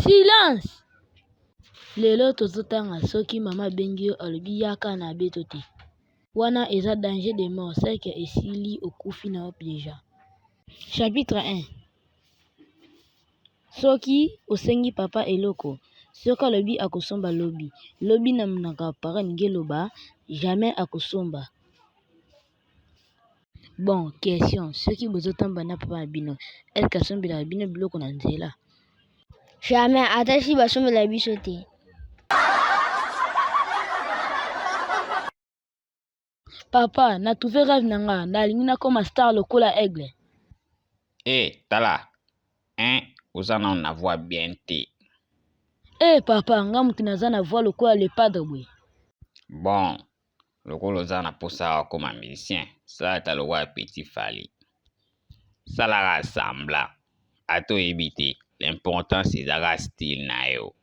Silence! Lelo tozotanga soki mama abengi yo alobi yaka na beto te. Wana eza danger de mort seke esili okufi na yo deja. Chapitre 1 Soki osengi papa eloko soki alobi akosomba lobi lobi na monoko ya papa elingi eloba jamais akosomba. Bon question soki bozotambola na papa na bino est ce que asombelaka bino biloko na nzela? Jamais ata si basombela biso te. Papa na trouve rêve na nga nalingi nakoma star lokola aigle. Eh tala hein oza nanu na voix bien te. Eh papa nga mutu naza na voix lokola le padre boye. Bon lokola oza na posa okoma musicien sala ata lokola petit Fally sala kaka semblant ata oyebi te l'importance eza kaka style na yo.